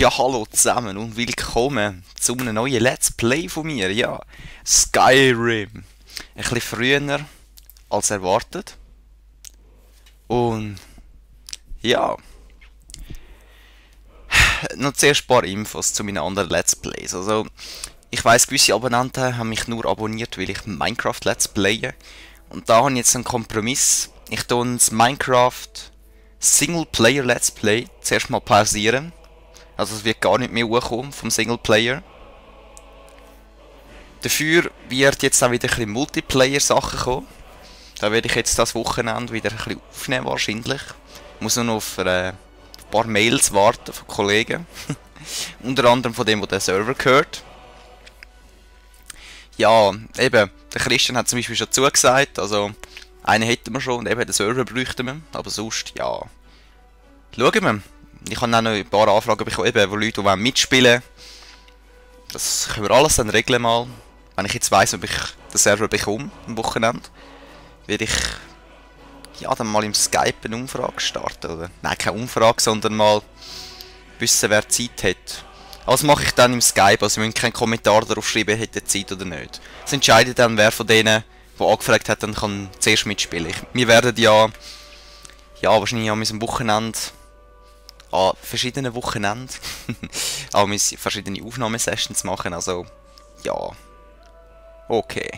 Ja, hallo zusammen und willkommen zu einem neuen Let's Play von mir. Ja, Skyrim. Ein bisschen früher als erwartet. Und ja, noch zuerst ein paar Infos zu meinen anderen Let's Plays. Also, ich weiss, gewisse Abonnenten haben mich nur abonniert, weil ich Minecraft Let's Playe. Und da habe ich jetzt einen Kompromiss. Ich tue das Minecraft Singleplayer Let's Play zuerst mal pausieren. Also es wird gar nicht mehr hochkommen vom Singleplayer. Dafür wird jetzt auch wieder ein bisschen Multiplayer-Sachen kommen. Da werde ich jetzt das Wochenende wieder ein bisschen aufnehmen wahrscheinlich. Ich muss nur noch auf ein paar Mails warten von Kollegen. Unter anderem von dem, der den Server gehört. Ja, eben, der Christian hat zum Beispiel schon zugesagt. Also, einen hätten wir schon und eben den Server bräuchten wir. Aber sonst, ja. Schauen wir. Ich habe auch noch ein paar Anfragen bekommen, eben, wo Leute die mitspielen wollen. Das können wir alles dann regeln mal. Wenn ich jetzt weiss, ob ich den Server bekomme am Wochenende, werde ich ja, dann mal im Skype eine Umfrage starten. Oder? Nein, keine Umfrage, sondern mal wissen, wer Zeit hat. Also mache ich dann im Skype, also wir müssen keinen Kommentar darauf schreiben, hätte Zeit oder nicht. Das entscheidet dann, wer von denen, der angefragt hat, dann kann zuerst mitspielen. Wir werden ja wahrscheinlich an unserem Wochenende an verschiedenen Wochenenden an verschiedene Aufnahmesessions machen, also ja, okay.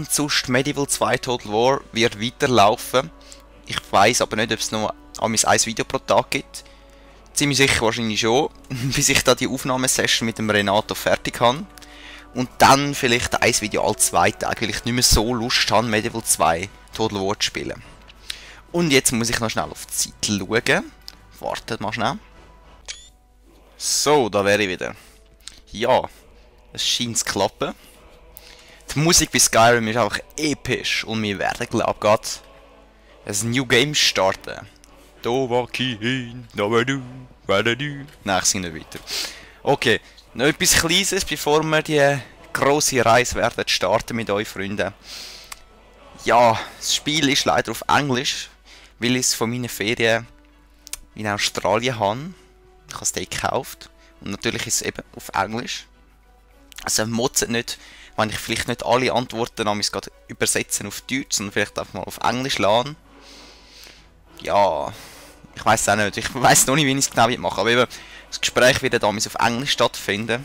Sonst Medieval 2 Total War wird weiterlaufen. Ich weiss aber nicht, ob es noch ein Video pro Tag gibt. Ziemlich sicher wahrscheinlich schon, bis ich da die Aufnahmesession mit dem Renato fertig habe. Und dann vielleicht ein Video alle 2 Tage, weil ich nicht mehr so Lust habe, Medieval 2 Total War zu spielen. Und jetzt muss ich noch schnell auf die Zeit schauen. Wartet mal schnell. So, da wäre ich wieder. Ja, es scheint zu klappen. Die Musik bei Skyrim ist einfach episch und wir werden, glaube ich, ein New Game starten. Nein, ich singe nicht weiter. Okay, noch etwas Kleines, bevor wir die grosse Reise werden starten mit euch, Freunde. Ja, das Spiel ist leider auf Englisch, weil ich es von meinen Ferien in Australien habe. Ich habe es dort gekauft. Und natürlich ist es eben auf Englisch. Also motzen nicht, wenn ich vielleicht nicht alle Antworten gerade übersetzen auf Deutsch, sondern vielleicht einfach mal auf Englisch laden. Ja, ich weiß auch nicht. Ich weiß noch nicht, wie ich es genau mache. Aber eben, das Gespräch wird damals auf Englisch stattfinden.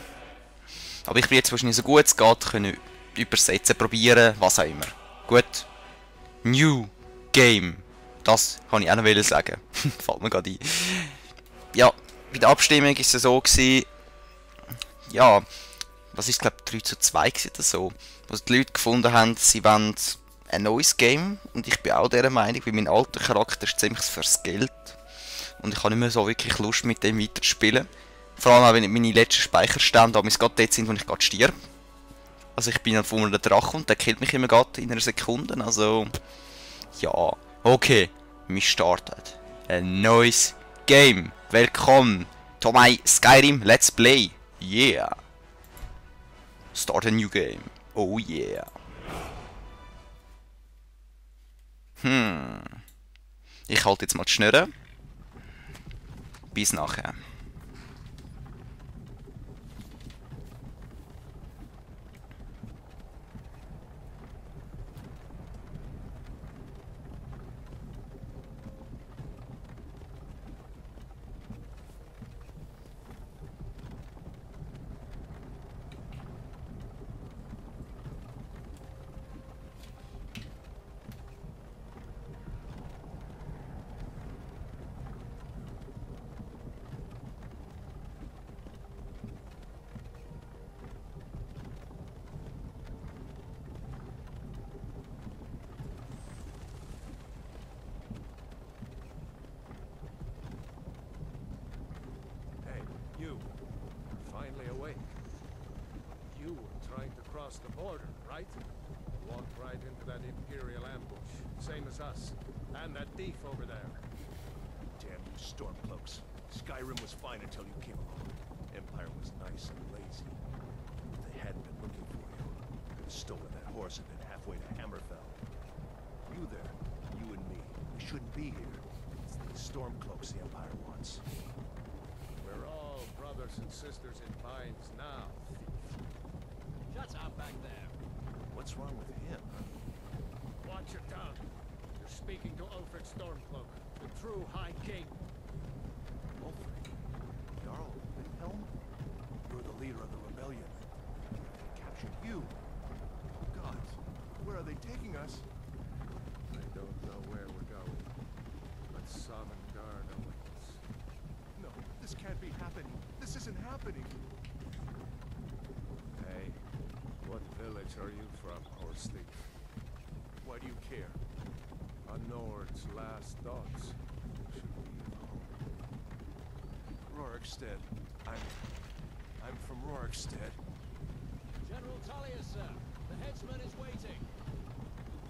Aber ich will jetzt wahrscheinlich so gut es geht können übersetzen, probieren, was auch immer. Gut. New Game. Das kann ich auch noch sagen. Fällt mir gerade ein. Ja, bei der Abstimmung war es so gewesen, ja, was ist glaube ich 3:2 oder so, wo die Leute gefunden haben, sie wollen ein neues Game und ich bin auch dieser Meinung, weil mein alter Charakter ist ziemlich fürs Geld und ich habe nicht mehr so wirklich Lust mit dem weiterzuspielen. Vor allem auch wenn meine letzten Speicherstände damals gerade dort sind, wo ich gerade stirb. Also ich bin auf einem Drache und der killt mich immer gerade in einer Sekunde, also ja. Okay, wir starten ein neues Game. Willkommen to my Skyrim Let's Play. Yeah. Start a new game. Oh yeah. Ich halte jetzt mal die Schnurre. Bis nachher. You, finally awake. You were trying to cross the border, right? Walked right into that Imperial ambush, same as us. And that thief over there. Damn you Stormcloaks. Skyrim was fine until you came along. Empire was nice and lazy. If they hadn't been looking for you, could have stolen that horse and been halfway to Hammerfell. You there, you and me, we shouldn't be here. It's the Stormcloaks the Empire wants. We're all brothers and sisters in binds now. Shut up back there. What's wrong with him? Watch your tongue. You're speaking to Ulfric Stormcloak, the true High King. Ulfric? Jarl Windhelm? You're the leader of the rebellion. They captured you. Oh gods, where are they taking us? I don't know where we're going, but Sovngarde awaits. No, this can't be happening. This isn't happening. Hey, what village are you from, horse thief? Why do you care? A Nord's last thoughts. Should leave home. Rorikstead. I'm from Rorikstead. General Tullius, sir. The headsman is waiting.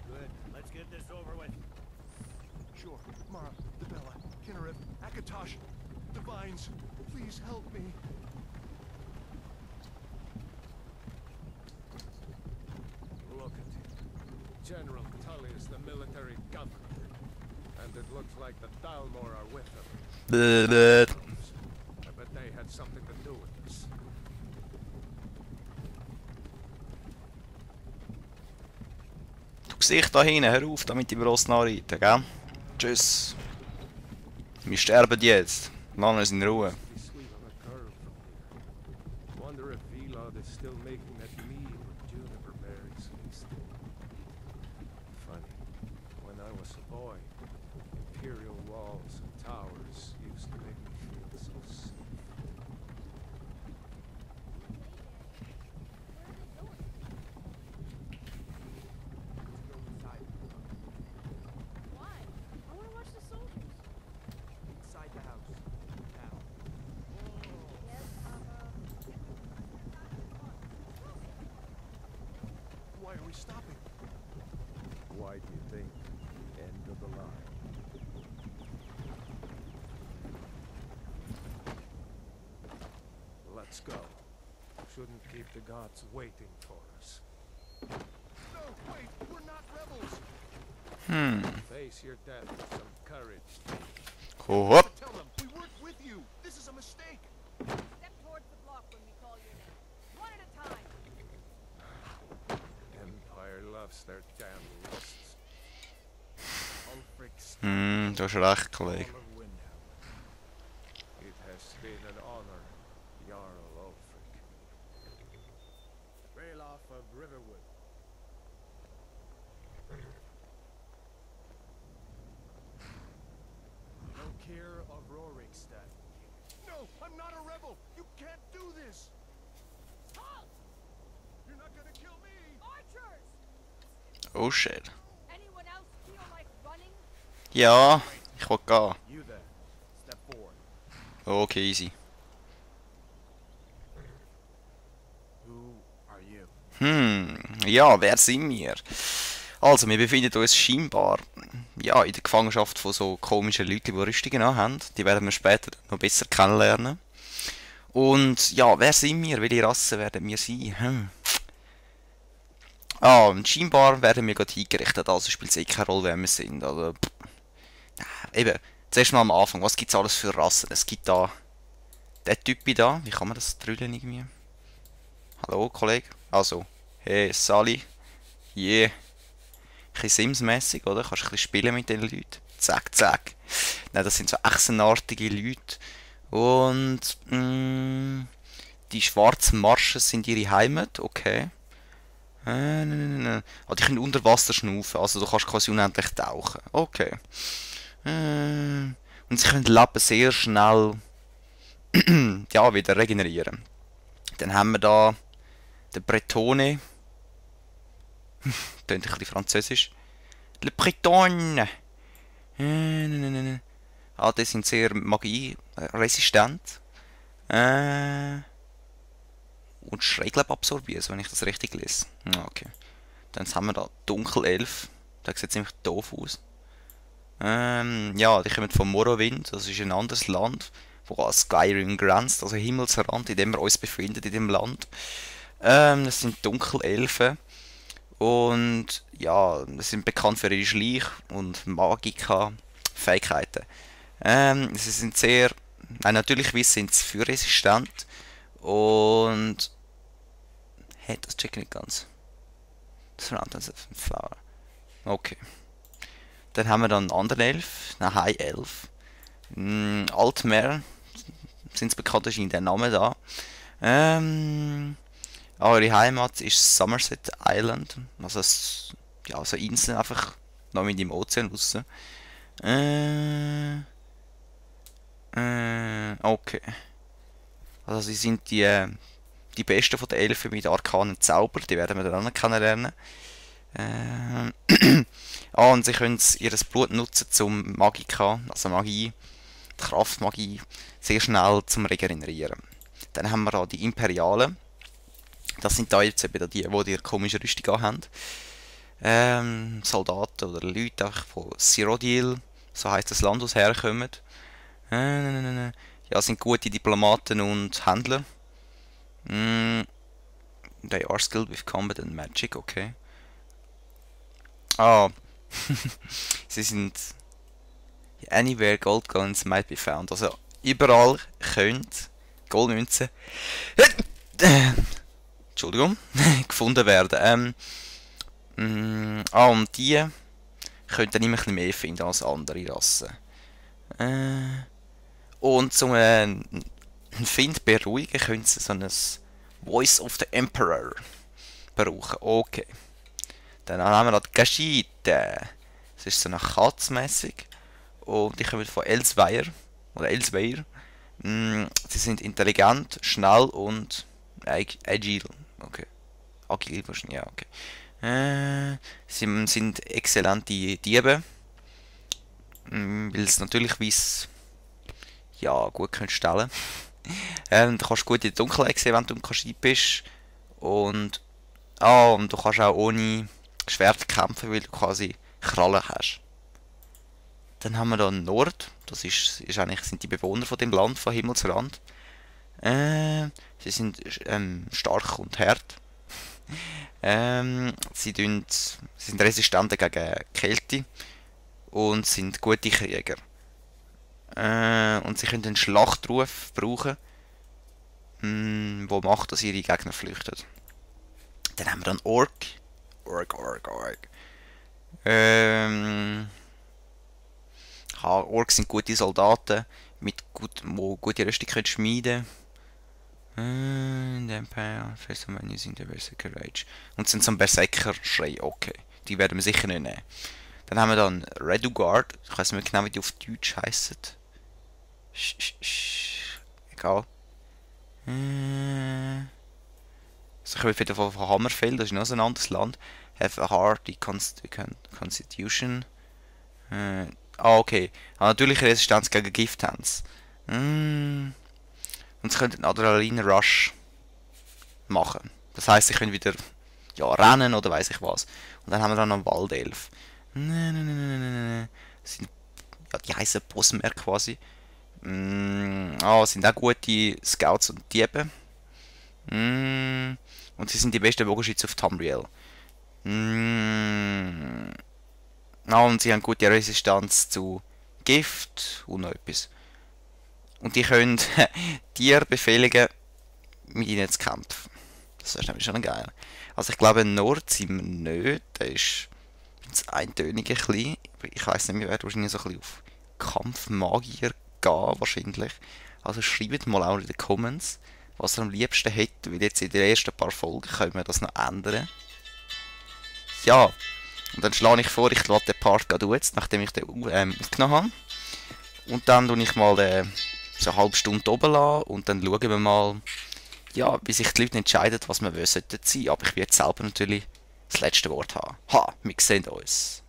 Good. Let's get this over with. Sure. Mara, Dibella, Kinnereth, Akatosh, Divines, please help me. Look at him. General Tullius, the military governor. And it looks like the Dalmor are with him. I bet they had something to do with this. Du Gesicht da hinten, hör auf, damit die Ross nachreiten, gell? Tschüss. Wir sterben jetzt. Lass uns in Ruhe. Be sweet on a curve from here. Wonder if Vilod is still making that mead with juniper berries mixed in. Funny. When I was a boy, imperial walls and towers used to make me feel so safe. Why? I want to watch the soldiers. Inside the house. Now. Yes, Papa. Why are we stopping? Why do you think? End of the line. Let's go. Shouldn't keep the gods waiting for us. No, wait, we're not rebels. Face your death with some courage. Ho hopp. Tell them, we weren't with you. This is a mistake. Step towards the block when we call your name. One at a time. Empire loves their damn lists. Ulfric's Du hast recht, Kollege. Hall of Windhelm. It has been an honor, Jarl Ulfric. Ralof of Riverwood. Lokir of Rorikstead. No, I'm not a rebel. You can't do this. Halt! You're not gonna kill me. Archers! Oh shit. Anyone else feel like running? Ja, ich will gehen. You there. Step forward. Okay, easy. Who are you? Ja, wer sind wir? Also, wir befinden uns scheinbar ja, in der Gefangenschaft von so komischen Leuten, die Rüstungen anhaben. Die werden wir später noch besser kennenlernen. Und ja, wer sind wir? Welche Rasse werden wir sein? Und scheinbar werden wir gerade eingerichtet, also spielt es eh keine Rolle, wer wir sind. Also, eben, zuerst mal am Anfang, was gibt es alles für Rassen? Es gibt da den Typ da, wie kann man das drüllen irgendwie? Hallo, Kollege? Also, hey, Sally. Yeah. Ein bisschen Sims-mässig, oder? Kannst du ein bisschen spielen mit den Leuten. Zack, zack. Nein, das sind so echsenartige Leute. Und die schwarzen Marschen sind ihre Heimat, okay. Ah, die können unter Wasser schnaufen, also du kannst quasi unendlich tauchen. Okay. Und sie können Leben sehr schnell ja, wieder regenerieren. Dann haben wir da den Bretone. Tönt ein bisschen französisch. Le Breton. Ah, die sind sehr magieresistent. Und Schräglab absorbieren, wenn ich das richtig lese. Okay. Dann haben wir da Dunkelelf. Der sieht ziemlich doof aus. Ja, die kommen von Morrowind. Das ist ein anderes Land, wo an Skyrim grenzt, also Himmelsrand, in dem wir uns befinden, in dem Land. Das sind Dunkelelfen. Und ja, sie sind bekannt für ihre Schleich- und Magika-Fähigkeiten. Sie sind sehr nein, natürlich sind sie feuerresistent. Und... Hey, das check ich nicht ganz. Das war ein Flower. Okay. Dann haben wir dann einen anderen Elf, einen High Elf. Altmer sind es bekannt, ist in der Name da. Eure Heimat ist Somerset Island. Also, ja, so Inseln einfach noch mit dem Ozean raus. Okay. Also sie sind die besten von den Elfen mit arkanen Zauber, die werden wir dann auch kennenlernen. Und sie können ihr Blut nutzen zum Magika, also Magie, die Kraftmagie, sehr schnell zum Regenerieren. Dann haben wir auch die Imperialen. Das sind da jetzt eben die komische Rüstung haben. Soldaten oder Leute einfach von Cyrodiil, so heisst das Land, aus herkommen. Ja, sind gute Diplomaten und Händler. They are skilled with combat and magic, okay. Sie sind anywhere gold coins might be found. Also überall könnt Goldmünzen Entschuldigung, gefunden werden. Und die könnt ihr immer ein bisschen mehr finden als andere Rassen. Und zum Find beruhigen könnt ihr so ein Voice of the Emperor brauchen. Okay. Dann haben wir noch die Gashite. Das ist so eine Katzmäßig. Und die kommen von Elsweir. Oder Elsweir. Sie sind intelligent, schnell und agil. Okay. Agil wahrscheinlich, ja, okay. Sie sind exzellente Diebe. Weil es natürlich weiss, ja, gut können stellen. Du kannst gut in der Dunkelheit sehen, wenn du im Kaschib bist. Und du kannst auch ohne Schwert kämpfen, weil du quasi Krallen hast. Dann haben wir da Nord. Das ist eigentlich, sind die Bewohner von dem Land, von Himmelsrand. Sie sind stark und hart. Sie sind resistent gegen Kälte und sind gute Krieger. Und sie können einen Schlachtruf brauchen, wo macht, dass ihre Gegner flüchten. Dann haben wir dann Ork. Orks sind gute Soldaten, wo gute Rüstung können schmieden. The Empire, first of all using the Berserker Rage. Und sind so ein Berserker-Schrei, okay. Die werden wir sicher nicht nehmen. Dann haben wir dann Redugard. Ich weiß nicht genau, wie die auf Deutsch heissen. Egal. Also ich komme wieder von Hammerfell, das ist noch so ein anderes Land. Have a hardy constitution. Okay. Natürlich Resistenz gegen Gift haben sie. Und sie können einen Adrenalin-Rush machen. Das heisst, sie können wieder rennen oder weiss ich was. Und dann haben wir dann noch einen Waldelf. Die heissen Bossmer quasi. Sind auch gute Scouts und Diebe. Und sie sind die besten Bogenschützen auf Tamriel. Und sie haben gute Resistenz zu Gift und noch etwas. Und die können Tiere befehligen, mit ihnen zu kämpfen. Das ist nämlich schon geil. Also ich glaube, Nord sind wir nicht. Der ist eintönig ein bisschen. Ich weiss nicht, wir werden wahrscheinlich so ein bisschen auf Kampfmagier gehen, wahrscheinlich. Also schreibt mal auch in den Comments, was ihr am liebsten hättet, weil jetzt in den ersten paar Folgen können wir das noch ändern. Ja, und dann schlage ich vor, ich lade den Part gerade aus, nachdem ich den aufgenommen habe. Und dann tue ich mal so eine halbe Stunde oben lassen und dann schauen wir mal, ja, wie sich die Leute entscheiden, was wir sein sollten. Aber ich werde selber natürlich das letzte Wort haben. Wir sehen uns.